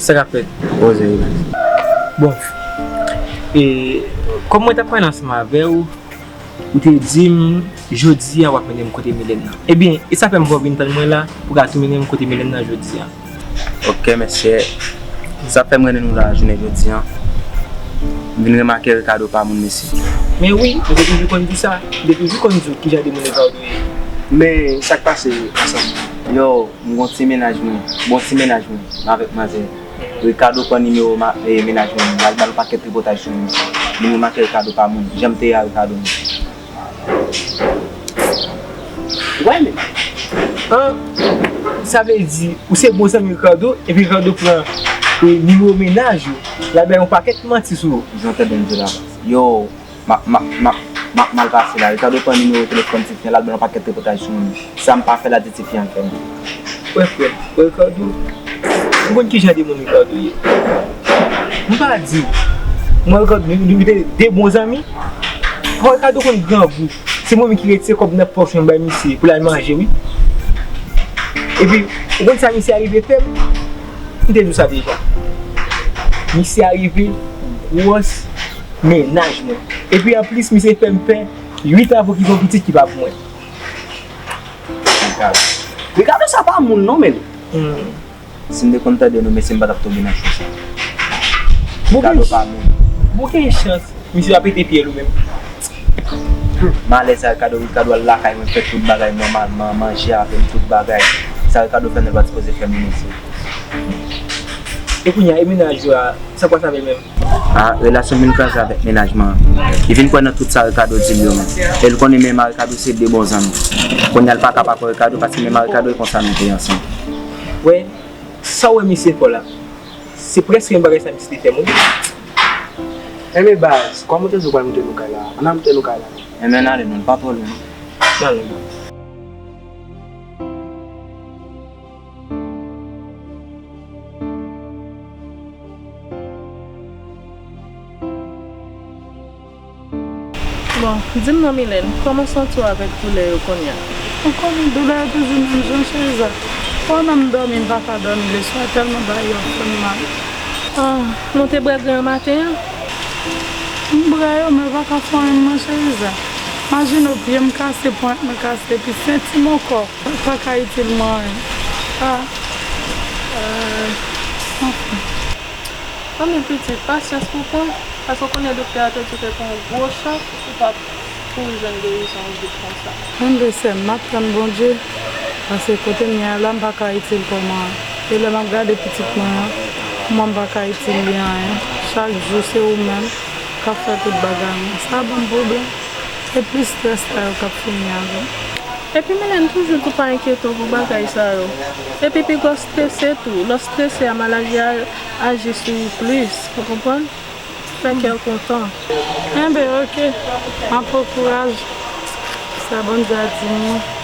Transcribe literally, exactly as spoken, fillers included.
Sa k ap fèt? Poze wi. Bon, e, kòm mwen t ap pale ansanm avè w, ou te di m jodi a w ap mennen m kote Milèn nan. Ebyen, e sa fè m fè w vin tann mwen la pou w ka tou mennen m kote Milèn nan jodi a. Ok, mesye. Sa fè m renmen nou la jounen jodi a. M vin remake Ricardo pa moun, mesye. Men wi, m te toujou konn di sa. M te toujou konn di w ki jan de moun Ricardo ye. Men sa k pase ansanm? Yo, m gon ti mennaj mwen. Bon, ti mennaj mwen. M avèk manzè. Ricardo pran nimewo ma, e, mennaj mwen. L al ba l yon pakèt tripotaj sou moun. Vin remake Ricardo pa moun. Jan m te ye a Ricardo menm. Wè men. An, sa vle di, ou se bon zanmi Ricardo, epi Ricardo pran, e, nimewo mennaj ou, l al bay yon pakèt manti sou ou. Jan w tande m di w la, baz. Yo, m ap, m ap, m ap, m ap mal pase la. Ricardo pran nimewo telefòn tifi an, l al bay yon pakèt tripotaj sou moun. Sa m pa fè la, di tifi an fè m. Wè frè m, wè Ricardo, m konn ki jan de moun Ricardo ye. M pa di w. Mwen Ricardo, nou, nou, nou te de bon zanmi. Mwen Ricardo konn grangou. Se mwen menm ki retire kòb nan pòch mwen bay misye pou l al manje, wi. Epi, ou konn sa misye arive fè m? M te di w sa deja. Misye arive gwòs mennaj mwen. Epi anplis, misye fè m pè uit an pou ki gon pitit ki pa pou mwen. Ricardo. Ricardo sa pa moun non, men. Hmm. Si m te konn tande nou, mesye, m pa t ap tonbe nan cho sa. Bon, Ricardo gen pa moun. Bon, gen chans. Misye pa pete pye l ou menm. Malè sa, Ricardo, Ricardo al lakay mwen, fè tout bagay nòmalman, manje avè m, tout bagay. Sa Ricardo fè m, l pa t sipoze fè m, mesye. E kounye a, e mennaj ou a, sa k pase avè l menm? A, relasyon m vin kraze avèk mennaj mwen an. Li vin kwè nan tout sa Ricardo di l yo menm. E l konnen menm a Ricardo se de bon zanmi. Kounye a l pa ka pa kwè Ricardo paske menm a Ricardo e konsa nou te ansanm. Wè, sa w wè misye fè w la, se prèske menm bagay sa misye te fè m wi. Enben baz, kòm ou te di w pral moute nou kay la, ann al moute nou kay la non. Enben n ale non, l pa twò lwen non. N ale non. Bon, di m non Milèn, kòman w santi w avèk doulè yo kounye a? Ou konnen doulè yo toujou menm jan, Cheriza. Pandan m dòmi, m pa ka dòmi leswa, tèlman bagay yo ap fè m mal. Ah, nou te bwè grenn maten an? M bwè yo, men yo pa ka fè anyen m non, Cheriza. Imajine w, pye m kase, pwent mwen kase, epi senti m ankò. Pa ka itil mwen anyen. Ah. Euh, anfen. Anben pitit, pasyans pou w pran, paske w konnen doktè a te di w te pran yon gwo chòk, ou p ap kouri jwenn gerizon vit konsa. Anben sè m, m ap tann Bondye, paske kote m ye a la, m pa ka itil kò mwen an. E lè m ap gade pitit mwen an, mwen m pa ka itil li anyen. Chak jou se ou menm k ap fè tout bagay mwen. Sa ban m pwoblèm. E plis estrès sa yo k ap fini avè m. Epi Milèn toujou di w pa enkyete w pou bagay sa yo. Epi pi gwo strese tou. Lè w strese a, maladi a aji sou ou plis. Ou konprann? Fè kè w kontan. Enben, oke. M ap pran kouraj. Sa Bondye a di m wi.